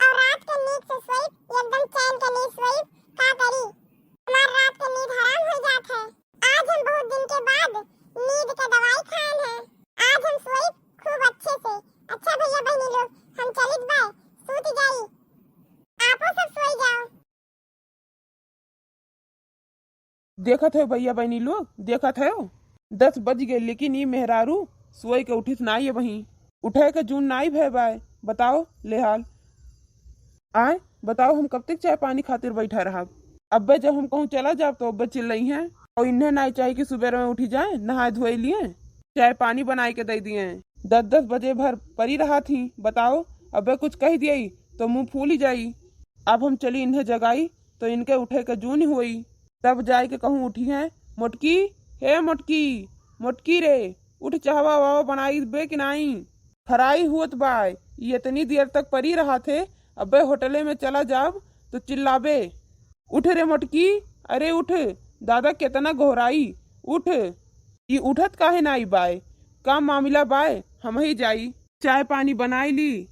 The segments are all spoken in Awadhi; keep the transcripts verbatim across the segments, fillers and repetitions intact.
और रात के नींद से सोइब, एकदम चैन के नींद सोइब, का करी? हमार रात के नींद हराम हो जात है। आज हम बहुत दिन के बाद नींद के दवाई खाएन है। आज हम सोइब खूब अच्छे से। अच्छा भैया बहनी लोग, हम चलित बाय, सूत जाई, आपो सब सोई जाओ। देखत है भैया बहनी लोग, देखत है, दस बज गए, लेकिन ई मेहरारू सोई के उठित नाई है। वहीं उठे के जून नाई भय बाय। बताओ ले हाल। आय, बताओ, हम कब तक चाय पानी खातिर बैठा रहब? अब्बे जब हम कहूँ चला जाब तो अब्बे चिल्लइहैं। और इन्हें नाई चाही कि सुबेरे में उठी जाए, नहाए धोए लिए, चाय पानी बनाए के दे दिए। दस दस बजे भर परी रहत ही। बताओ, अब्बे कुछ कह दिए तो मुँह फूली जाई। अब हम चली इन्हें जगाई तो इनके उठे के जून होई। तब जाए के कहूँ उठिहैं, मोटकी, हे मोटकी, मोटकी रे, उठ, चाहवा वावा बनाई बे कि नाई? खराई हुअत बाय, ई इतनी देर तक परी रहत है, अबे होटले में चला जाब तो चिल्लाबे, उठ रे मोटकी, अरे उठ, दादा केतना गोहराई, उठ। ई उठत काहे नाई बाय? का मामिला बाय? हमही जाई, चाय पानी बनाई ली।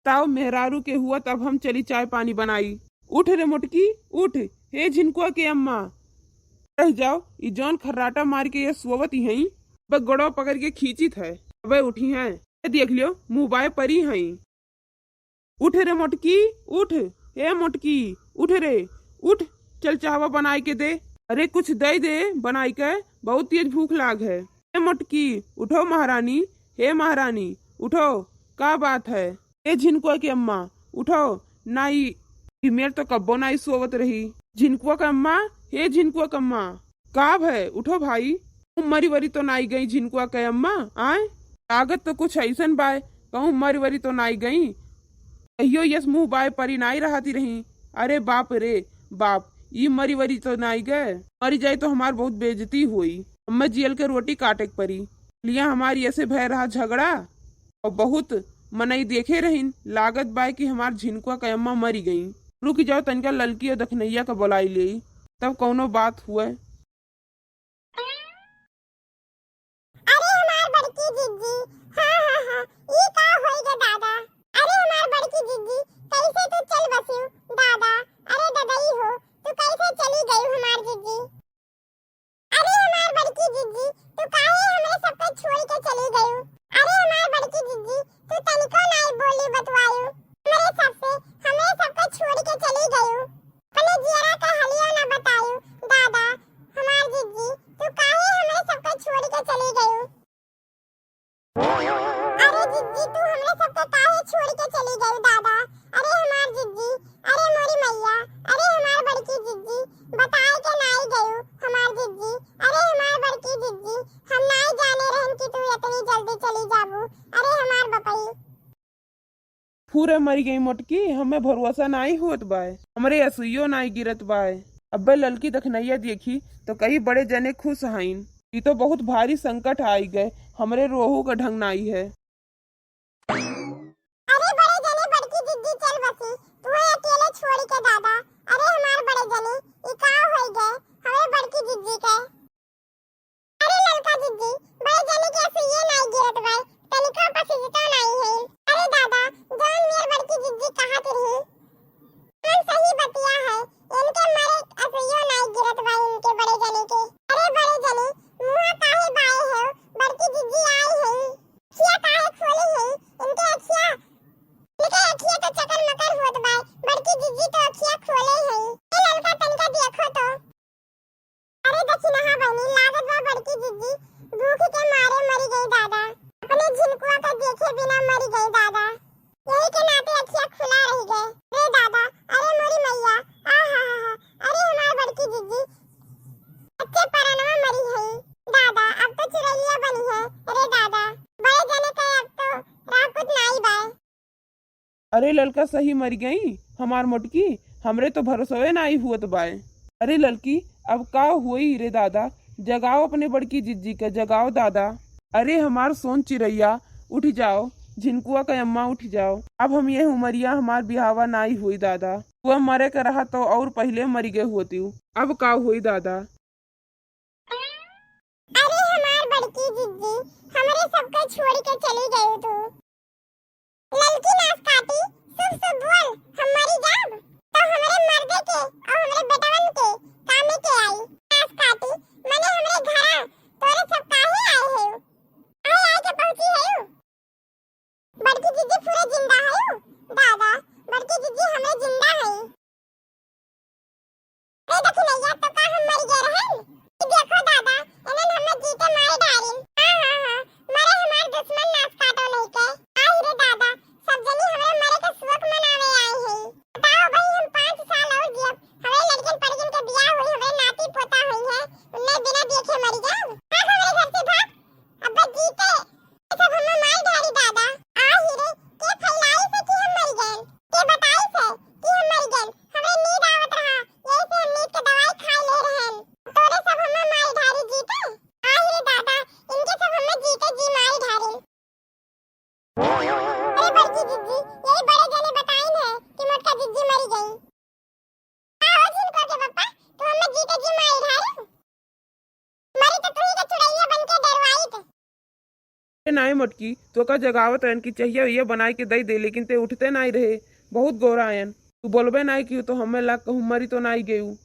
ताऊ मेहरारू के हुअत अब हम चली चाय पानी बनाई। उठ रे मोटकी, उठ, हे झिनकुआ के अम्मा। रह जाओ, ई जौन खर्राटा मार के ये सोवत ही हई, बस गोड़वा पकड़ के खींचित है, अबे उठिहैं। ए देख लियो, मुँह बाय परी हई। उठ रे मोटकी, उठ, ए मोटकी, उठ रे, उठ, चल चाहवा बनाई के दे। अरे कुछ दे दे बनाई के, बहुत तेज भूख लाग है। ए मोटकी, उठो महारानी, हे महारानी, उठो, का बात है? ए झिनकुआ के अम्मा, उठो, नाई, ई मेर तो कब्बो नाई सोवत रही। झिनकुआ के अम्मा, हे झिनकुआ के अम्मा, का भय? उठो भाई, कहूँ मरी वरी तो नाई गई झिनकुआ के अम्मा? आय, लागत तो कुछ ऐसन बाय, कहूँ मरी वरी तो नाई गई। कहियो यस मुँह बाय परी नाई रहती रही। अरे बाप रे बाप, ई मरी वरी तो नाई गए, मरी जाए तो हमार बहुत बेइज्जती होई। हमें जियल के रोटी काटे के परी। लिया हमार ऐसे भय रहा झगड़ा, और बहुत मनई देखे रहिन, लागत बाय कि हमार झिनकुआ के अम्मा मरी गई। रुक जाओ, तनिका ललकी और दखनैया का बुलाई ले, तब कौनो बात हुए। अरे हमार बड़की जिज्जी, हाँ, हाँ, हाँ, ई का होई गे दादा? अरे हमार बड़की जिज्जी, कैसे तू चल बसिउ दादा? अरे ददई हो, तू कैसे चली गई हमार जिज्जी? अरे हमार बड़की जिज्जी, तू काहे हमरे सबके छोड़ के चली गयू? अरे हमार बड़की जिज्जी, तू तनिको नाई बोली बतवायू। हमरे सबसे, हमरे सबके छोड़ के चली गयू। अपने जियरा का हलिया ना बतायू। दादा, हमार जिज्जी, तू काहे हमरे सबके छोड़ के चली गयू? अरे जिज्जी, तू हमरे सबके काहे छोड़ के चली गयू दादा? अरे हमार जिज्जी, अरे मोरी मैया, अरे हमार बड़की जिज्जी, बताए के नाई गयू हमार जिज्जी। अरे हमार बड़की जिज्जी, हम नाई जाने रहन कि तू इतनी जल्दी चली जाबू। अरे हमार बपई। पूरा मरी गई मोटकी, हमें भरोसा नाई होत बाय, हमरे असुइयो नाई गिरत बाय। अब्बे ललकी दखनैया देखी तो कही, बड़े जने खुश हईन, ई तो बहुत भारी संकट आई गए, हमरे रोहू का ढंग नाई है। अरे बड़े जने बड़की जिज्जी चल बसी, तुहे अकेले छोड़ के दादा। अरे हमार बड़े जने, ई का होई गए हमरे बड़की जिज्जी के? अरे ललका जिज्जी, बड़े जने के असुइये नाई गिरत बाय, तनिको पसीजतो नाई है। अरे दादा, जौन मेर बड़की जिज्जी कहत रही, हम सही बतिया है, इनके मारे असुइयो नाई गिरत बाय इनके बड़े जने के। अरे बड़े जने, मुँह काहे बाए है, बड़की जिज्जी आई है, अखिया काहे खोली है, इनके अखिया, इनके अखिया तो चकर मकर होत बाय, बड़की जिज्जी तो अखिया खोले है। ए ललका तनिका देखो तो। अरे दखिनहा बहिनी, लागत बा बड़की जिज्जी भूख के मारे मरी गई दादा। अपने झिनकुआ का देखे बिना मरी गई दादा। यही के नाते अखिया खुला रह गए। रे दादा, अरे मोरी मैया, आ हा हा हा, अरे हमार बड़की जिज्जी अच्छे परनवा मरी है। दादा, अब तो चिरैया बनी है। रे दादा, बड़े जने के अब तो राह कुछ नाई बाय। अरे ललका सही मर गई हमार मोटकी, हमरे तो भरोसवे नाई हुअत बाय। अरे ललकी, अब का होई रे दादा, जगाओ अपने बड़की जिज्जी के, जगाओ दादा। अरे हमार सोन चिरैया, उठ जाओ, झिनकुआ के अम्मा उठ जाओ। अब हम ये उमरिया हमार बिहावा नाई हुई दादा, तू मरे के रहा तो और पहले मरी गए होती। अब का हुई दादा? अरे हमार बड़की जिज्जी, हमरे सबके छोड़ के चली गई तू। ललकी नास काटी, शुभ शुभ बोल, कि जीजी पूरे जिंदा है? दादा, बड़की जीजी हमरे जिंदा है। ए दखिनैया, तो का हम मर गए रहन? कि देखो दादा, इन्हन हमें जीते मार डारिन। हाँ, हाँ, हाँ, मरे हमार दुश्मन नाश काटो नहीं के। आई रे दादा, सब जनी हमरे मरे के शोक मनावे आई है। बताओ भाई, हम पाँच साल और जियब, हमरे लड़कन पड़ियन के बियाह होई, हमरे नाती पोता होई है, उन्हें बिना देखे मर जाओ। भाग हमरे घर से, भाग। अब्बा जीते, ये सब हमें मार डारी दादा। आ ही रे, के फैलाई से कि हम मर गए, के बताई से कि हम मर गए। हमरे नींद आवत रहा, यही से हम नींद के दवाई खाए ले रहन। तोरे सब हमें मार डारी जीते। आ ही रे दादा, इनके सब हमें जीते जी मार डारी। अरे बड़की जिज्जी, यही बड़े जने बताइन है कि मोटका जिज्जी मरी गई। का हो झिनको के पप्पा, तू हमें जीते जी मारी ढारू? मरी तो तू ही के चुड़ैया बन के डरवाई थे। ए नाई मोटकी, तोका जगावत रहन कि चहिया उहिया बनाए के दई दे, लेकिन ते उठते नाई रहे। बहुत गोरा आयन, तू बोलबे नाई कि तो हमें लाग कहूँ मरी तो नाई गयू।